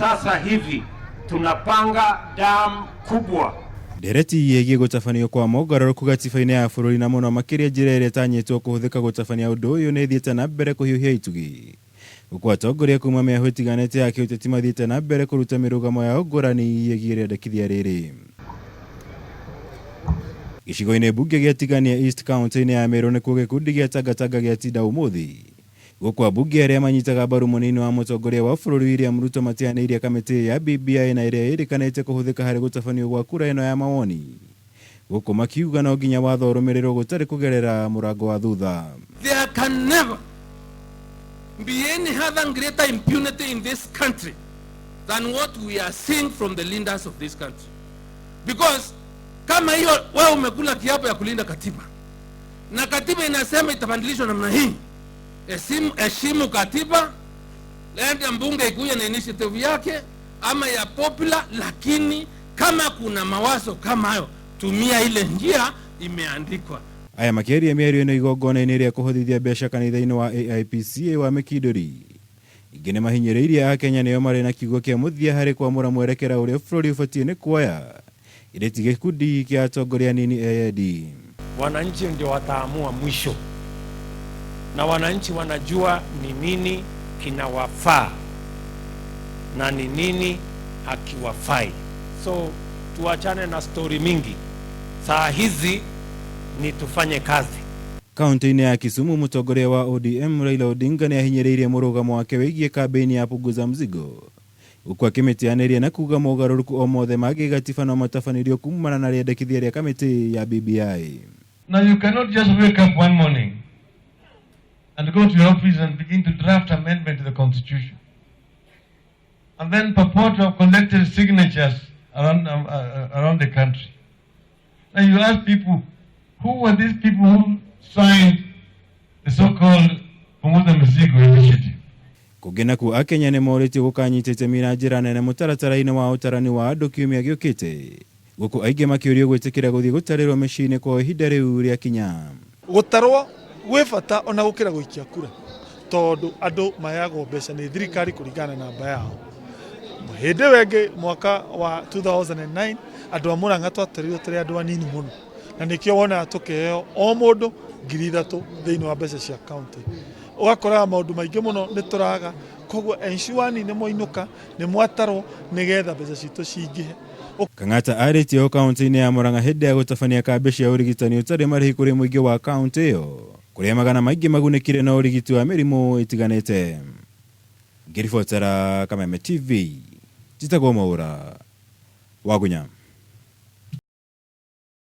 Sasa hivi tunapanga damu kubwa. Ndereti ĩgiĩ gũtabanio kwa mogarũrũku gatiba-inĩ ya bũrũri na mũno makĩria njĩra ĩrĩa ĩtanyĩtwo kũhũthĩka gũtabania ũndũ ũyũ nĩ ĩthiĩte na mbere kũhiũhia itugĩ gũkũ atongoria kuma mĩahũ ĩtiganĩte ya kĩũteti mathiĩte na mbere kũruta mĩrũgamo yao ngũrani ĩgiĩ rĩendekithia rĩrĩ. Gĩcigo-inĩ mbunge gĩa Tigania East kaunti-inĩ ya Meru nĩkuo gĩkundi gĩa Tangatanga gĩatinda ũmũthĩ gũkũ ambunge arĩa manyitaga mbaru mũnini wa mũtongoria wa bũrũri William Ruto matianĩirie kamĩtĩ ya BBI na ĩrĩa ĩrĩkanĩte kũhũthĩka harĩ gũtabanio gwa kura ĩno ya mawoni gũkũ makiuga no nginya watho ũrũmĩrĩrwo gũtarĩ kũgerera mũrango wa thutha. There can never be any other greater impunity in this country than what we are seeing from the leaders of this country. Because kama hiyo wewe umekula kiapo ya kulinda katiba na katiba inasema itabadilishwa namna hii, heshimu katiba, leta mbunge ikuja na initiative yake ama ya popular, lakini kama kuna mawazo kama hayo, tumia ile njia imeandikwa. Aya makĩaria mĩario ĩno igongona-inĩ rĩa kũhothithia mbeca kanitha-inĩ wa AIPCA wa Mĩkindũri. Ingĩ nĩ mahinyĩrĩirie Akenya nĩo marĩ na kiugo kĩa mũthia harĩ kwamũra mwerekera ũrĩa bũrũri ũbatiĩ nĩ kuoya ĩndĩ ti gĩkundi kĩa atongoria anini eyendi. Wananchi ndio wataamua mwisho, na wananchi wanajua ni nini kinawafaa na ni nini hakiwafai. So tuachane na stori mingi, saa hizi ni tufanye kazi. Kaunti-inĩ ya Kisumu mũtongoria wa ODM Raila Odinga nĩ ahinyĩrĩirie mũrũgamo wake wĩgiĩ kambĩini ya punguza mzigo gũkũ akĩmĩteanĩria na kuga mogarũrũku o mothe ma gĩgatiba no matabanĩrio kumana na rĩendekithia rĩa kamĩtĩ ya BBI. Now you cannot just wake up one morning and go to your office and begin to draft amendment to the constitution and then purport to have collected signatures around the country. Now you ask people, who were these people who signed the so-called Punguza Mzigo initiative? Kũngĩ nakuo Akenya nĩ morĩtio gũkanyita itemi na njĩra nene mũtaratara-inĩ wa ũtarani wa andũ kiumia gĩũkĩte gũkũ aingĩ makĩũrio gwĩtĩkĩra gũthiĩ gũtarĩrwo mĩciĩ-inĩ kwao ihinda rĩu rĩakinya. Gũtarwo gwĩ bata ona gũkĩra gũikia kura tondũ andũ maheagwo mbeca nĩ thirikari kũringana na namba yao. Hĩndĩ ĩyo ĩngĩ mwaka wa 2009 andũ a Murang'a twatarirwo tũrĩ andũ anini mũno na nĩkĩo wonaga tũkĩheo o mũndũ 3,000 thĩinĩ wa mbeca cia county. Ũgakoraga maũndũ maingĩ mũno nĩ tũraga, koguo ensure nĩ mwainũka nĩ mwatarwo nĩgetha mbeca citũ cingĩhe. Kang'ata arĩtie o kaunti-inĩ ya Murang'a hĩndĩ ya gũtabania kambĩ cia ũrigitani ũtarĩ marĩhi kũrĩ mũingĩ wa kaunti ĩyo kũrĩa magana maingĩ magunĩkire na ũrigiti wa mĩrimũ ĩtiganĩte. Ngĩribotera Kameme TV, njĩtagwo Mwaũra Wagunya.